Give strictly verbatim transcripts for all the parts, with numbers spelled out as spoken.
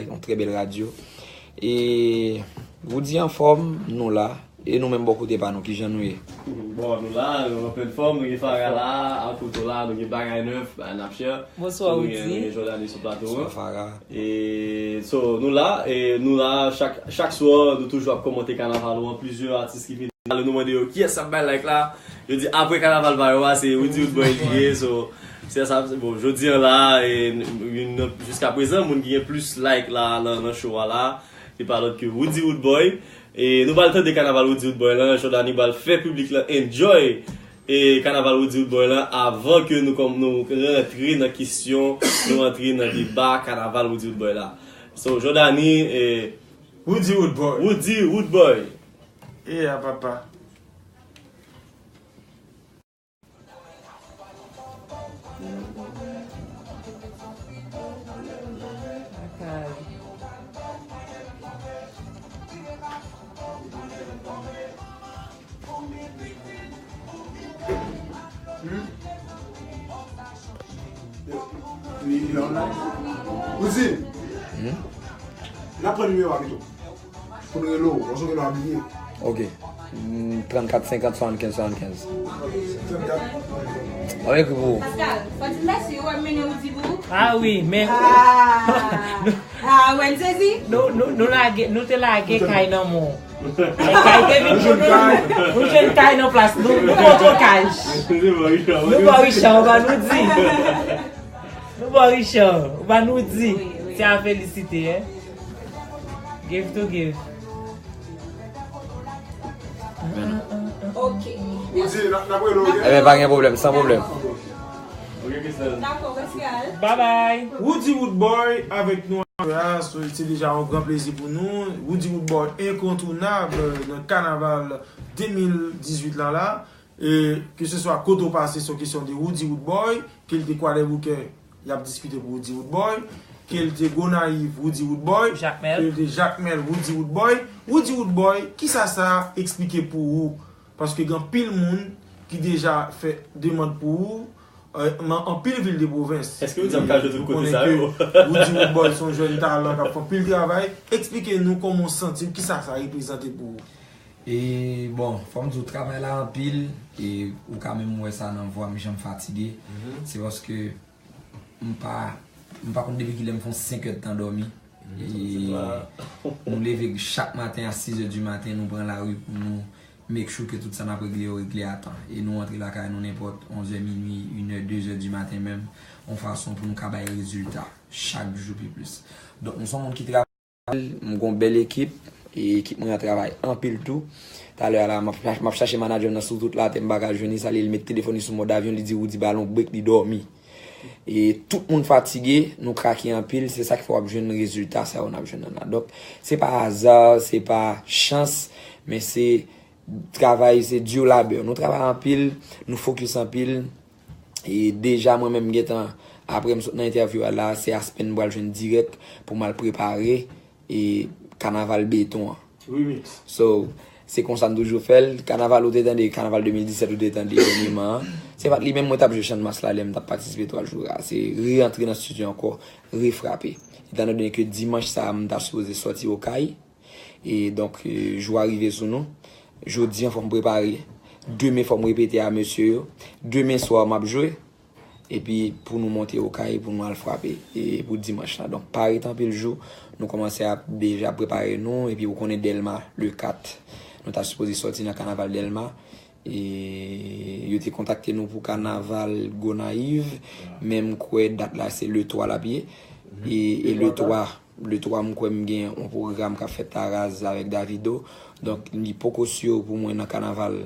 yon trè bèl radyo. E Roody anfòm, nou la. E nou menm bò kote pa nou, kijan nou ye? Bon, nou la, nou an plen fòm, nou gen Farah la, Akoto la, nou gen Bagay Nèf, Bagay N ap share. Bonswa Roody. Nou gen Jordany sou plato an. Farah. E so, nou la, e nou la, chak, chak swa, nou toujou ap kòmante kanaval ou an, plizyè atis ki vin. Alò nou mande yo kiyès ap bay like la, yo di apre kanaval pa yo a, se Roody Roodboy li ye, so, se sa, bon, jodi an la, e, jiskaprezan, moun ki gen plis like la, nan, nan show a la, se pa lòt ke Roody Roodboy. E nou pral tande kanaval Roody Roodboy lan, Jordany pral fè piblik lan enjoy e kanaval Roody Roodboy lan avan ke nou kòm nou rantre nan kesyon, nou rantre nan deba kanaval Roody Roodboy la. So, Jordany, e, Roody Roodboy. Roody Roodboy. E a papa. Roody, n ap pran nimewo a pito. Pou n rele w, paske w gen dwa bliye. Ok. Mm, trannkat senkant swannkenz swannkenz. Trannkat. Mwen ekri pou ou. Pascal, fò di mèsi, ou wè m mennen Roody pou ou. Ah wi, men. Ah, ah, wè n sezi. Nou, nou, nou lage, nou te lage kay nan mwen. Kay te vin pou nou. Nou jwenn kay nan plas nou. Nou kontre kay. Nou bò Richard, ou pa nou di. Nou bò Richard, ou pa nou di. Se a felisite, hein. Give to give. Ok. Roody, n ap rele w, ok? Ebyen, pa gen pwoblèm, san pwoblèm. Dakò, Pascal. Bye bye. Roody Roodboy avèk nou a, se deja yon gran plezi pou nou. Roody Roodboy enkontounab nan kanaval de mil dizuit la la. E ke se swa kote w pase, se yon kesyon de Roody Roodboy, ke l te Kwadèboukè, y ap diskite pou Roody Roodboy, ke l te Gonayiv, Roody Roodboy, Jakmèl. Ke l te Jakmèl, Roody Roodboy. Roody Roodboy, kisa sa eksplike pou ou? Paske gen anpil moun ki deja fè demann pou ou, nan anpil vil de pwovens. Èske Roody ap ka jwe tout kote sa yo? Roody Roodboy se yon jèn talan k ap fè anpil travay. Eksplike nou kòman w santi w, kisa sa reprezante pou ou? E bon, fò m di w travay la anpil, e ou ka menm wè sa nan vwa m jan m fatige. Se paske m pa, m pa konn depi kilè m fè yon senk èdtan dòmi. E nou leve chak maten a sis è di maten, nou pran lari pou nou make sure ke tout sa n ap regle yo regle a tan. E nou antre lakay nou nenpòt onz è, minui, inè, de zè di maten menm, yon fason pou nou ka bay rezilta chak jou pi plis. Donk, nou se yon moun ki travay, m gon bèl ekip, e ekip mwen an travay anpil tou. Talè a la, m ap, m ap chache manadjè m nan sou tout latè, m pa ka jwenn li, sa li, li met telefòn li sou mòd avyon, li di Roody ba l yon brek, li dòmi. E tout moun fatige, nou krake anpil, se sa k fè w ap jwenn rezilta sa yo n ap jwenn nan la. Donk, se pa aza, se pa chans, men se travay, se dur labeur. Nou travay anpil, nou focus anpil. E deja mwen menm gentan, apre m sot nan entèvyou a la, se Aspen m pral jwenn dirèk pou m al prepare e kanaval beton an. Remix. So, se konsa n toujou fè l. Kanaval ou te tande, kanaval de mil disèt ou te tande dènyèman an. Se pa t li menm mwen t ap jwe Channmas la lè m t ap patisipe twa jou a. Se re-antre nan estidyo ankò, refrape. Etan done ke dimanch sa a, m ta sipoze sòti Okay. E donk, e, jou a rive sou nou. Jodi an, fò m prepare. Demen, fò m repete a mesye yo. Demen swa, m ap jwe. Epi, pou nou monte Okay, pou nou al frape. E pou dimanch la. Donk, pa ret anpil jou. Nou kòmanse ap deja prepare nou. Epi, ou konnen Dèlma, le kat. Nou ta sipoze sòti nan kanaval Dèlma. E yo te kontakte nou pou kanaval Gonayiv. Men m kwè dat la, se le twa l ap ye. E, e le twa. Le twa, m kwè m gen yon pwogram k ap fèt Taraz avèk Davido. Donk, li poko si pou mwen nan kanaval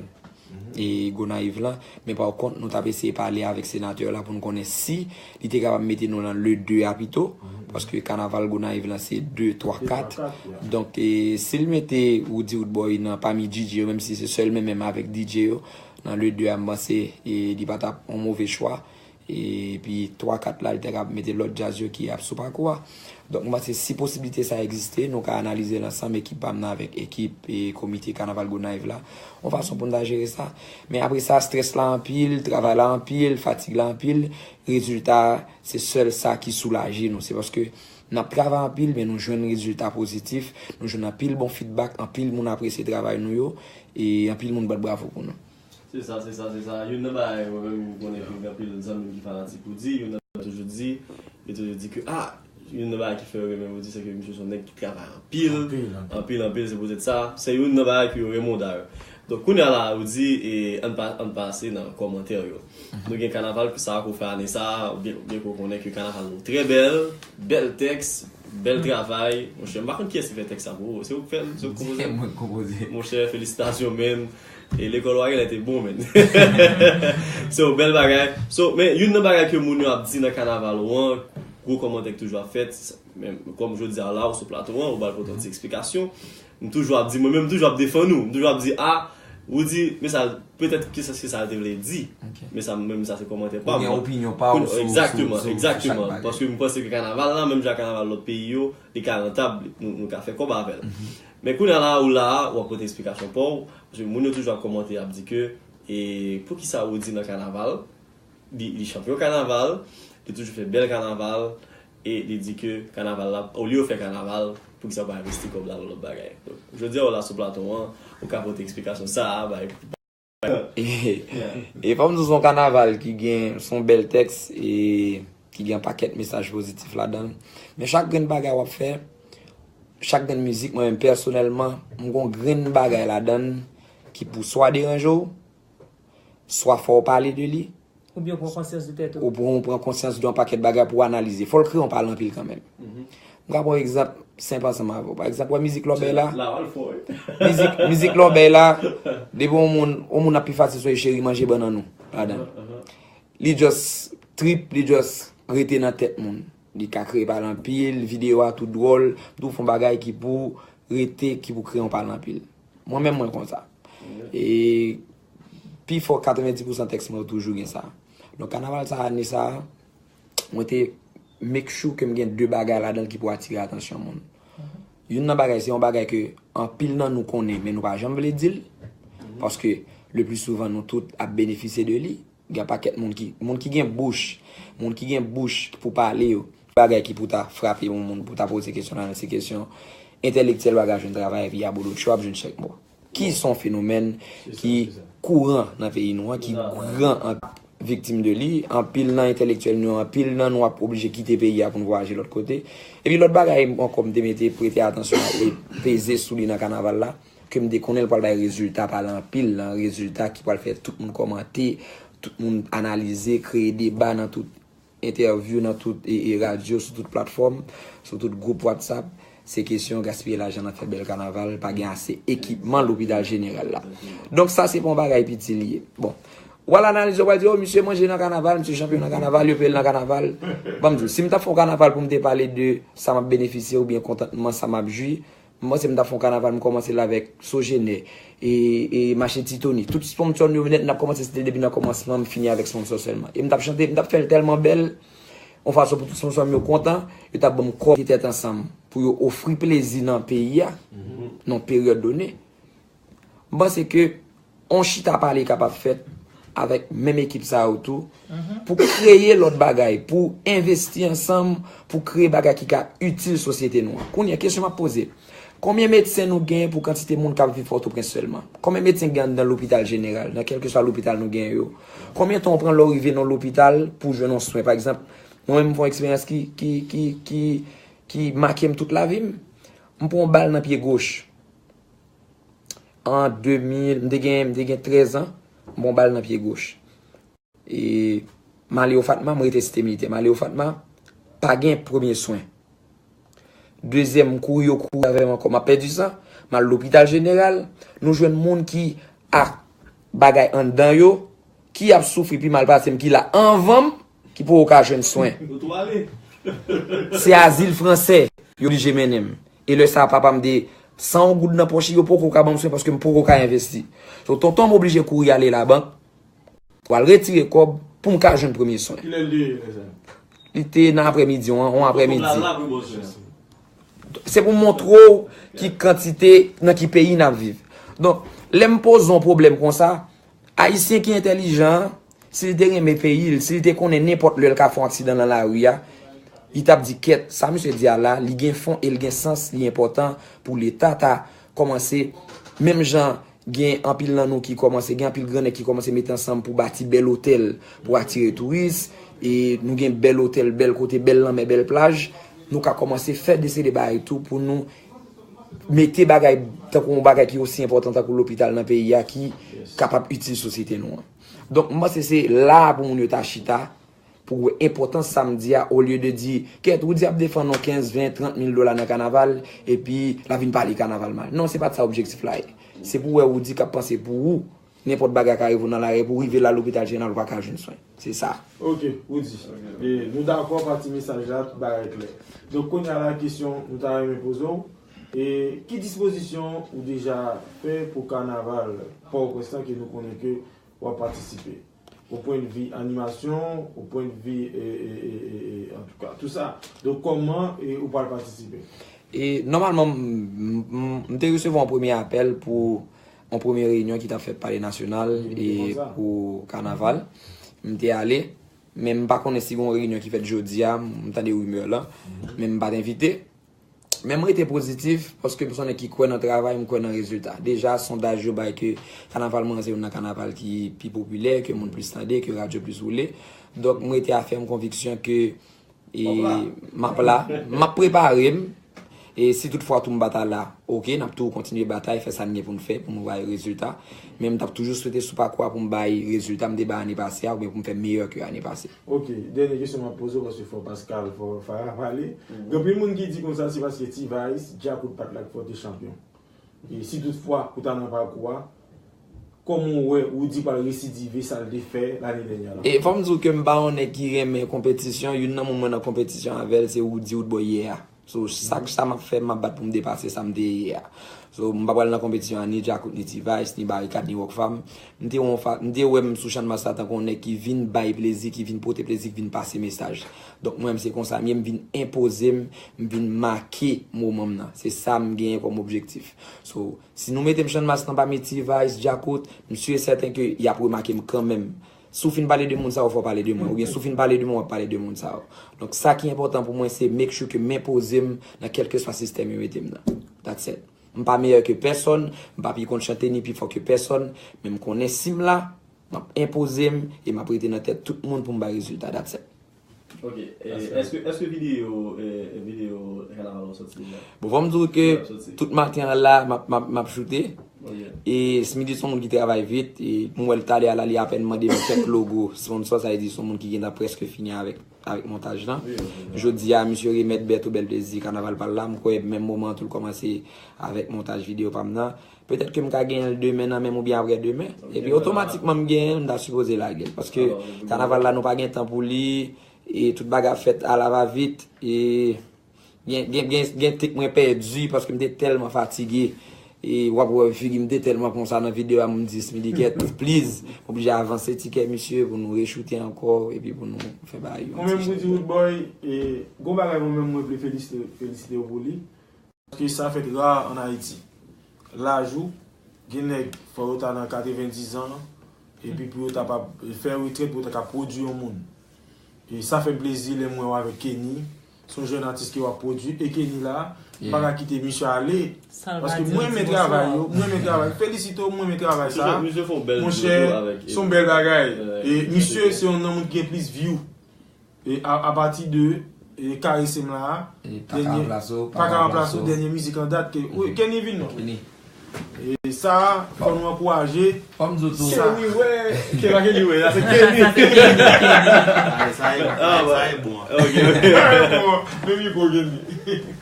e Gonayiv lan. Men pa kont, nou t ap eseye pale avèk senatè la pou n konnen si li te kapab mete nou nan le de a pito. Paske kanaval Gonayiv lan se de, twa, kat. Donk, e, si l mete Roody Roodboy nan pami D J yo, menm si se sèl men menm avèk D J yo, nan le de a, m panse, e, li pa t ap yon move chwa. Epi twa kat la, li ta ka mete lòt djaz yo ki ap sou pakou a. Donk, m panse si posiblite sa egziste, nou ka analize l ansanm, ekip pa m nan avèk ekip e komite Kanaval Gonayiv la, yon fason pou n ta jere sa. Men apre sa, estrès la anpil, travay la anpil, fatig la anpil. Rezilta, se sèl sa ki soulaje nou. Se paske N ap travay anpil, men nou jwenn rezilta pozitif, nou jwenn anpil bon feedback, anpil moun apresye travay nou yo, e anpil moun bat bravo pou nou. Se sa, se sa, se sa. Youn nan bagay mwen menm m konnen ke gen anpil zanmi m ki fanatik Roody, youn nan bagay yo toujou di, yo toujou di ke ah, youn nan bagay ki fè yo renmen Roody se ke misye se yon nèg ki travay anpil, anpil, anpil, se poutèt sa. Se youn nan bagay ke yo renmen w dayè. Donk kounye a la Roody, e ann pa, ann pase nan kòmantè yo. Nou gen kanaval sa a ke w fè ane sa a, byen, byen ke w konnen ke kanaval nou trè bèl, bèl tèks, bèl travay. Monchè, m pa konn kiyès ki fè tèks sa pou ou. Se ou k fè l, se ou k konpoze l. Mwen k konpoze. Monchè, felisitasyon, menn. E lekòl w a genlè te bon, menn. So, bèl bagay. So, men youn nan bagay ke moun yo ap di nan kanaval ou an, gwo kòmantè k toujou ap fèt, men kòm jodi a la, ou sou plato an, ou ba l pote yon ti eksplikasyon. M toujou ap di, mwen menm, m toujou ap defann ou. M toujou ap di, ah, Roody, men sa, petèt ke sa, se sa l te vle di. Men sa, menm sa, se kòmantè pa m. Ou gen opinyon pa w sou, sou, sou, sou chak bagay. Paske m panse ke kanaval la, menm jan kanaval lòt peyi yo, li ka rantab, nou, nou ka fè kòb avè l. Men kounye a la, ou la a, w ap pote eksplikasyon pa w, paske moun yo toujou ap kòmante, ap di ke, e, poukisa Roody nan kanaval, li, li chanpyon kanaval, li toujou fè bèl kanaval, e li di ke kanaval la, olye yo fè kanaval, poukisa yo pa envesti kòb la nan lòt bagay. Donk, jodi a, ou la sou plato an, ou ka pote eksplikasyon sa a, bay. E, e fò m di w se yon kanaval ki gen, se yon bèl tèks, e ki gen pakèt mesaj pozitif ladan l. Men chak grenn bagay w ap fè, chak grenn mizik, mwen menm pèsonèlman, m gon grenn bagay ladan l ki pou swa deranje w, swa fè w pale de li, Oubyen w pran konsyans de tèt ou. Ou pran, ou pran konsyans de yon pakèt bagay pou w analize. Fò l kreye yon pale anpil kanmenm. M ka pran yon egzanp senp ansanm avè w. Pa egzanp, wè mizik lòbèy la. La w al fò wi. Mizik, mizik lòbèy la, depi yon moun, yon moun ap pi fasil sou li cheri manje bannann ou ladan l. Li just trip, li just rete nan tèt moun. Li ka kreye pale anpil, videyo a tou dwòl, tou fè yon bagay ki pou rete, ki pou kreye yon pale anpil. Mwen menm mwen konsa. E pi fò katrevendis pousan tèks mwen yo toujou gen sa. Donk kanaval sa ane sa, mwen te make sure ke m gen de bagay ladan l ki pou atire atansyon moun. Youn nan bagay se yon bagay ke anpil nan nou konnen men nou pa janm vle di l. Paske le pli souvan nou tout ap benefisye de li. Gen pakèt moun ki, moun ki gen bouch, moun ki gen bouch pou pale yo. Bagay ki pou ta frape yon moun, pou ta poze kesyon la, se kesyon entèlektyèl bagay jwenn travay epi abolo tchwap jwenn chèk mò. Ki se yon fenomèn ki kouran nan peyi nou an, ki gran an viktim de li. Anpil nan entèlektyèl nou, anpil nan nou ap oblije kite peyi a pou n vwayaje lòt kote. Epi lòt bagay ankò m te mete prete atansyon a e peze sou li nan kanaval la, ke m te konnen l pral bay rezilta pale anpil, nan rezilta ki pral fè tout moun kòmante, tout moun analize, kreye deba nan tout entèvyou, nan tout e, e radyo, sou tout platfòm, sou tout gwoup WhatsApp. Se kesyon gaspiye lajan nan fè bèl kanaval, pa gen ase ekipman lopital jeneral la. Donk sa se pa yon bagay piti li ye. Bon, w al analize, w al di, o misye manje nan kanaval, misye chanpyon nan kanaval, yo peye l nan kanaval. Ban m di w, si m t ap fè yon kanaval pou m te pale de sa m ap benefisye oubyen kontantman sa m ap jwi, m panse m t ap fè yon kanaval, m kòmanse l avèk Sojenè, e, e mache Ti Tony. Tout sponsò m yo nèt, m t ap kòmanse site depi nan kòmansman, m fini avèk sponsò sèlman. E m t ap chante, m t ap fè l tèlman bèl, yon fason pou tout sponsò m yo kontan, yo t ap ban m kòb, mete tèt ansanm pou yo ofri plezi nan peyi a, nan yon peryòd done. M panse ke yon chita pale kapab fèt avèk menm ekip sa yo tou, pou kreye lòt bagay, pou envesti ansanm, pou kreye bagay ki ka itil sosyete nou an. Kounye a, kesyon m ap poze, konbyen medsen nou genyen pou kantite moun k ap viv Pòtoprens sèlman? Konbyen medsen k gen anndan lopital jeneral, nan kèlkeswa lopital nou genyen yo? Konbyen tan w pran lè w rive nan yon lopital pou w jwenn yon swen? Pa egzanp, mwen menm m fè yon eksperyans ki, ki, ki, ki, ki make m tout lavi m. M pran yon bal nan pye goch. An de mil, m te gen, m te gen trèz an, m pran yon bal nan pye goch. E m ale Ofatma, m rete Site Militè. M ale Ofatma, pa gen premye swen. Dezyèm, m kouri, yo kouri avè m ankò, m ap pèdi san. M al lopital jeneral, nou jwenn moun ki ak bagay anndan yo, ki ap soufri pi mal pase m, ki la anvan m, ki poko ka jwenn swen. Se azil fransè yo oblije mennen m. E lè sa a, papa m te san yon goud nan pòch li, yo poko ka ban m swen paske m poko ka envesti. So, tonton m oblije kouri ale labank pou al retire kòb pou m ka jwenn premye swen. Kilè l te ye, lè sa? Li te nan aprèmidi, yon, yon aprèmidi. Se pou montre w ki kantite, nan ki peyi n ap viv. Donk, lè m poze yon pwoblèm konsa, Ayisyen ki entèlijan an, si l te renmen peyi l, si l te konnen nenpòt lè l ka fè yon aksidan nan lari a, Li t ap di kèt, sa misye di a la, li gen fon e l gen sans, li enpòtan pou Leta ta kòmanse, menm jan gen anpil nan nou ki kòmanse, gen anpil grannèg ki kòmanse mete ansanm pou bati bèl otèl, pou atire touris, e nou gen bèl otèl, bèl kote, bèl lanmè, bèl plaj, nou ka kòmanse fè de seri de bagay tou pou nou mete bagay tankou yon bagay ki osi enpòtan tankou lopital nan peyi a ki kapab itil sosyete nou an. Donk, m panse se la a pou moun yo ta chita, pou wè enpòtans sa m di a, olye de di, kèt, Roody ap defann yon kenz, ven, trant mil dola nan kanaval, epi l ap vin pale kanaval mal. Non, se pa t sa objektif la ye. Se pou wè Roody k ap panse pou ou, nenpòt bagay ka rive w nan lari, pou w rive la lopital jeneral, ou pa ka jwenn swen. Se sa. Ok, Roody. E, nou dakò, pati mesaj la, tout bagay klè. Donk, kounye a la, kesyon nou ta renmen poze w, e, ki dispozisyon ou deja fè pou kanaval Pòtoprens lan ke nou konnen ke w ap patisipe? Au point de vue animasyon, au point de vue, e, e, e, e, e, antouka, tou sa. Donk, kòman e, ou pral patisipe? E nòmalman, m, m, m te resevwa yon premye apèl pou yon premye reyinyon ki t ap fèt Palè Nasyonal e pou kanaval. M te ale, men m pa konnen si gen yon reyinyon ki fèt jodi a, m tande rimè lan, men m pa t envite. Men m rete pozitif, paske m se yon nèg ki kwè nan travay, m kwè nan rezilta. Deja, sondaj yo bay ke kanaval mwen an se youn nan kanaval ki pi popilè, ke moun plis tande, ke radyo plis woule. Donk, m rete a fèm konviksyon ke e m ap la, m ap prepare m. E si toutfwa tou m pa ta la, oke, n ap tou kontinye batay, fè sa n gen pou n fè, pou nou bay rezilta. Men m t ap toujou swete sou pakou a pou m bay rezilta m te bay ane pase a, oubyen pou m fè meyè ke ane pase. Ok, dènye kesyon m ap poze w, paske fò Pascal, fò Farah pale. Gen anpil moun ki di konsa, se paske T-Vice, Djakout pa t la k fè w te chanpyon. E si toutfwa ou ta nan pakou a, kòman w wè Roody pral residive sa l te fè lane dènyè la? E fò m di w ke m pa yon nèg ki renmen konpetisyon, youn nan moun mwen nan konpetisyon avè l se Roody Roodboy ye a. So, sa, sa m ap fè, m ap bat pou m depase sa m te ye a. So, m pa pral nan konpetisyon a ni Djakout, ni T-Vice, ni Barikad, ni Rockfam. M te wè yon fa, m te wè m sou Channmas la tankou yon nèg ki vin bay plezi, ki vin pote plezi, ki vin pase mesaj. Donk, mwen menm se konsa m ye, m vin enpoze m, m vin make moman m nan. Se sa m genyen kòm objektif. So, si nou mete m Channmas nan pami T-Vice, Djakout, m si e sèten ke y ap remake m kanmenm. Si w fin pale de moun sa yo, fò w pale de mwen. Oubyen si w fin pale de mwen, w ap pale de moun sa yo. Donk, sa ki enpòtan pou mwen, se make sure ke m enpoze m nan kèlkeswa sistèm yo mete m nan. That's it. M pa meyè ke pèsonn, m pa pi konn chante ni pi fò ke pèsonn, men m konnen si m la, m ap enpoze m e m ap rete nan tèt tout moun pou m bay rezilta. That's it. Ok, e, èske, èske videyo, e, videyo kanaval ou sòti deja? Bon, fò m di w ke tout maten an la, m ap, m ap, m ap choute. E Smithy se yon moun ki travay vit. E m wè l talè a la, li apèn mande m kèk logo, sponsò, sa vle di se yon moun ki gentan prèske fini avèk, avèk montaj lan. Jodi a, misye remèt Bertho Bèl Plezi kanaval pa l la. M kwè menm moman an tou l kòmanse avèk montaj videyo pa m nan. Petèt ke m ka genyen l demen nan men m oubyen aprè demen. Epi otomatikman m genyen l, m ta sipoze lage l. Paske kanaval la nou pa gen tan pou li. E tout bagay ap fèt a la va vit. E gen, gen, gen, gen tek mwen pèdi paske m te tèlman fatige. E w ap wè figi m te tèlman konsa nan videyo a, m di Smithy kèt, please, m oblije avanse tikè misye pou nou rechoute ankò epi pou nou fè bagay yo. Mwen menm Roody Roodboy, e, gon bagay mwen menm mwen vle felisite, felisite w pou li. Paske sa fèt ra an Ayiti. Laj ou, gen nèg fò yo ta nan katrevendiz an, epi pou yo ta pa fè retrèt pou yo ta ka pwodui yon moun. E sa fè m plezi lè m wè w avèk Kenny, se yon jèn atis ke w ap pwodui, e Kenny la, m pa ka kite misye ale. Paske m renmen travay yo, m renmen travay. Felisite w, m renmen travay sa. Monchè, se yon bèl bagay. E misye se youn nan moun ki gen plis view. E a, apati de, e, Karese m la, e, pa ka ranplase w, pa ka ranplase w, dènye mizik an dat ke, wi, Kenny vin non. E sa, fò nou ankouraje. Fò m di w tou. Kenny wè. Kenny, Kenny wè, sa se Kenny. Sa e bon, sa e bon. Ok, ok. Sa e bon. Men mikwo Kenny.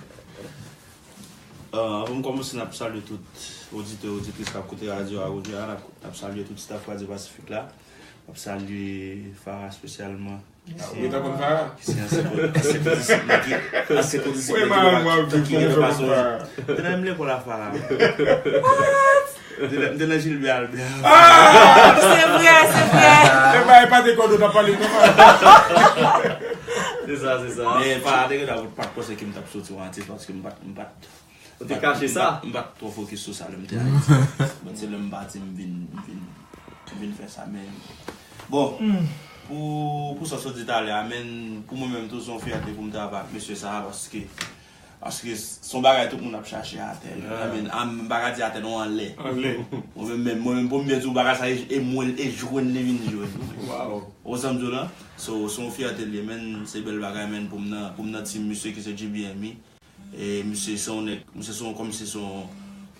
Anvan m kòmanse, n ap salye tout oditè, oditris k ap koute radyo a kounye a, n ap, n ap salye tout staff Radio Pacific la. N ap salye Farah espesyalman. Ou gentan konn Farah? Ki se ansyen, ansyen kondisip mwen ki, ansyen kondisip mwen ki pa, ki gentan pase yon jou. M te nan menm lekòl a Farah. What? M te nan, m te nan Gilbert Albert. Ah! Se vre, se vre. Lè m pa epate kòd ou t ap pale konsa. Se sa, se sa. Men Farah te gentan pa t panse ke m t ap soti yon atis paske m pa t, m pa t Ou te kache sa? M pa t twò fokis sou sa lè m te Ayiti. Bon, se lè m pati m vin, m vin, m vin fè sa, men bon. Pou, pou sa w sot di talè a, men pou mwen menm tou, se yon fyète pou m travay ak mesye sa a, paske, paske se yon bagay tout moun ap chache atè. Yeah. I mean, m pa ka di atè non, anlè. Anlè. Mwen menm, mwen menm, mwen menm, pou m byen di w, bagay sa e, e mwen, e jwenn li vin jwenn. Wow. Ou sa m di w la? So, se yon fyète li ye, men se bèl bagay, men pou m nan, pou m nan team misye ki se G B M E. E misye se yon nèg, misye se yon, kòm si se yon,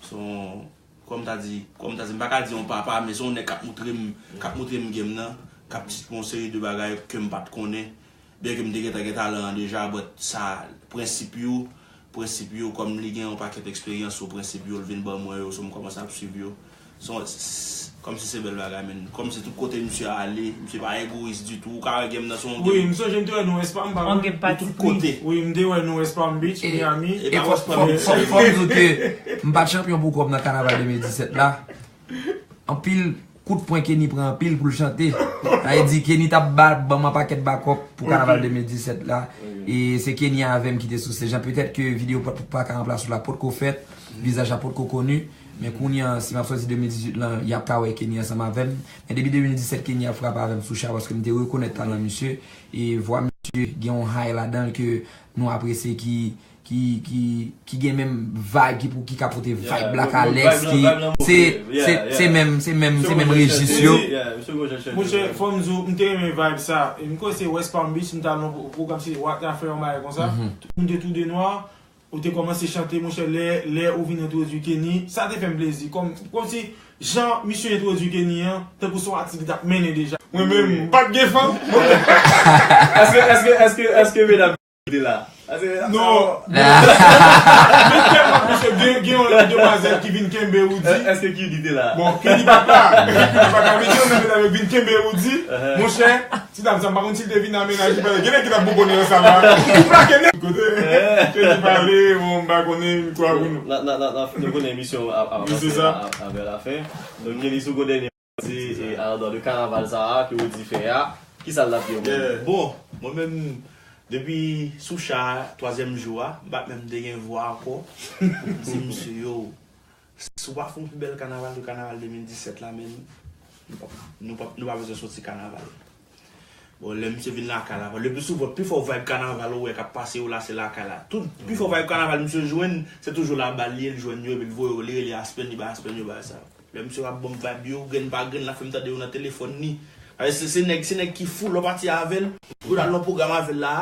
se yon, kòm ta di, kòm ta di, m pa ka di yon papa, men se yon nèg k ap moutre m, k ap moutre m game nan, k ap teach mwen yon seri de bagay ke m pa t konnen. Byen ke m te gentan gen talan an deja, but sa, prensip yo, prensip yo, kòm li gen yon pakèt eksperyans sou prensip yo, l vin ban mwen yo, so m kòmanse ap swiv yo. Se yon, s-, s-, kòmsi se bèl bagay, men. Kòmsi tout kote misye ale, misye pa egoyis ditou. Ou ka wè game nan se yon game. Wi, m sonje m te wè nou West Palm, pa vre? Yon game pati pri. Tout kote. Wi, m te wè nou West Palm Beach, Miami. E pa West Palm Beach. Fò m di w ke m pa t chanpyon pou kòb nan kanaval de mil disèt la. Anpil kout pwen Kenny pran anpil pou l chante. Sa vle di Kenny t ap ba, ban m yon pakèt bakòp pou kanaval de mil disèt la. E se Kenny avè m ki te sou sèj la. Petèt ke videyo pa, pa ka ranplase w la potko fèt, vizaj la potko koni. Men kounye a, si m ap sòti de mil dizuit lan, y ap ka wè Kenny ansanm avè m. Men depi de mil disèt, Kenny ap frape avè m sou cha paske m te rekonèt talan misye. E vwa misye gen yon high ladan l ke nou apresye ki, ki, ki, ki gen menm vibe, ki pou, ki ka pote vibe Black Alex, ki se, se, se menm, se menm, se menm rejis yo. Monchè, fò m di w, m te renmen vibe sa. E m kwè se West Palm Beach, m t al nan pwogram, se Wata fè yon bagay konsa. Tout moun te tou de nwa. Ou te kòmanse chante, monchè, lè, lè ou vin entwodui Kenny, sa te fè m plezi. Kòm, kòmsi jan misye entwodui Kenny an, tankou se yon atis li t ap mennen deja. Mwen menm, m pa t gen fanm. Èske, èske, èske, èske medam yo te la? Èske medam sa yo? Non. Men tèlman, monchè, gen, gen yon demwazèl ki vin kenbe Roody. Èske Kenny te la? Bon, Kenny pa t la. Kenny pa t la, men gen yon nan medam yo vin kenbe Roody. Monchè, ti dam sa, m pa konn si l te vin nan mennaj li, paske gen nèg ki t ap boukonnen ansanm la. Li plake nèg kote. Ke li pale, bon, m pa konnen, mikwo a pou nou. N a, n a, n a, n a, nou konnen emisyon ap, ap, ap, ap, ap vè lafen. Donk, Kenny, si w gon dènye pati, e, alandan de kanaval sa a, ke Roody fè a, kisa l t ap di w menm? Bon, mwen menm, depi sou cha a, twazyèm jou a, m pa t menm te gen vwa ankò. M di misye, yo, si w pa fè yon pi bèl kanaval ke kanaval de mil disèt la, men, nou pa, nou pa, nou pa bezwen soti kanaval. Bon, lè misye vin lakay la, le pli souvan, pi fò vibe kanaval ou wè k ap pase yo la, se lakay la. Tout, pi fò vibe kanaval misye jwenn, se toujou laba l ye, l jwenn yo, epi l voye yo, li rele Aspen, li bay Aspen yo, bagay sa yo. Lè misye ap ban m vibe yo, grenn pa grenn, l ap fè m tande yo nan telefòn li. Paske se, se nèg, se nèg ki fou, lè w pati avè l, ou al nan pwogram avè l la,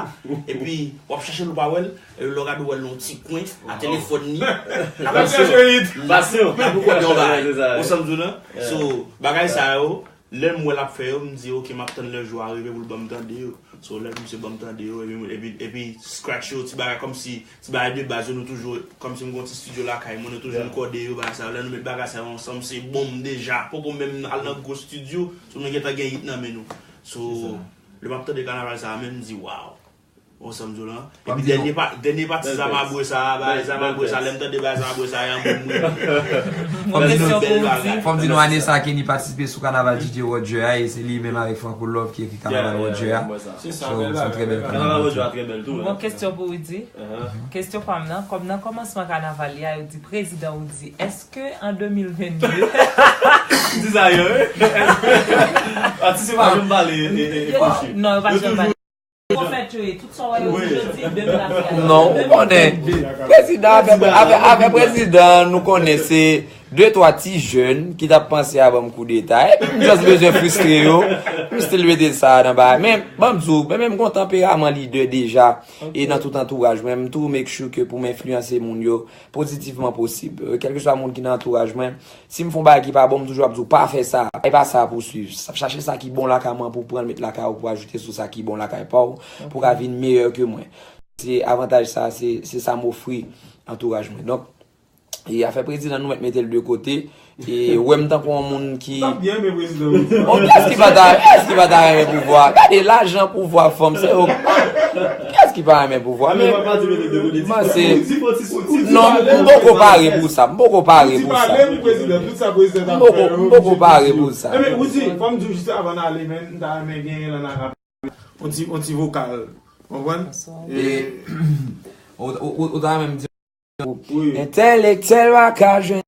epi w ap chèche l, ou pa wè l, epi lè w gade, w wè l nan yon ti kwen, a telefòn li. L ap chèche hit. Pasyon. L ap rekòde yon bagay. Ou sa m di w lan? So, bagay sa yo, lè m wè l ap fè yo, m di, "Ok, m ap tann lè jou a rive pou l ban m tande yo." So, lè misye ban m tande yo, epi, epi, epi scratch yo, ti bagay kòmsi, ti bagay de baz yo, nou toujou, kòmsi m gen yon ti estidyo lakay mwen, nou toujou rekòde yo, bagay sa yo. Lè nou met bagay sa yo ansanm, se bonm deja. Poko menm al nan gwo estidyo, so nou gentan gen hit nan men nou. So, lè m ap tande kanaval sa a, menm m di, "Waw." Ou sa m di w lan? Epi dènye pa-, dènye pati Zamabwe sa a, bagay Zamabwe sa, lè m tande bagay Zamabwe sa a, yon moun mwen. Fò m di nou, fò m di nou, ane sa a, Kenny patisipe sou kanaval D J Roger a, e se li menm avèk Franco Love ki ekri kanaval Roger a. Se sa, se yon trè bèl kanaval. Kanaval Roger a trè bèl tou. Bon, kesyon pou Roody. Kesyon pa m nan, kòm nan kòmansman kanaval li a, yo di prezidan Roody, èske an de mil venn de? Di sa yo, wi. Èske atis yo pa janm pale, e, e, e, non, yo pa janm pale. Pwofèt yo ye, tout sa w wè yo di jodi, demen ap fè. Non, ou konnen, prezidan, avè, avè, avè prezidan, nou konnen se de twa ti jèn ki t ap panse a ban m koudeta. Epi m just bezwen fristre yo, m still mete sa nan bagay. Men, ban m di w, men, men m gon tanperaman lidè deja, e nan tout antouraj mwen, m toujou make sure ke pou m enfliyanse moun yo pozitivman posib. Kèlkeswa moun ki nan antouraj mwen, si m fè yon bagay ki pa bon, m toujou ap di w, "Pa fè sa, e pa sa pou swiv." Chache sa ki bon lakay mwen pou pran l met lakay ou, pou ajoute sou sa ki bon lakay pa w, pou w ka vin meyè ke mwen. Se avantaj sa, se, se sa m ofri antouraj mwen. Donk, e afè prezidan, nou mèt mete l de kote. E ou wè m tankou yon moun ki... Ou t ap byen renmen prezidan, wi. Bon, kiyès ki pa ta, kiyès ki pa ta renmen pouvwa? Gade lajan, pouvwa, fanm, se yo. Kiyès ki pa renmen pouvwa? Men, men, men, se, non, m poko pare pou sa, m poko pare pou sa. M poko, m poko pare pou sa. Enben, Roody, fò m di w jis avan n ale, men, m ta renmen genyen lan nan rapè. On ti, on ti vokal. Konprann? E, ou, ou, ou, ou ta renmen m di, entèlektyèl pa ka jwenn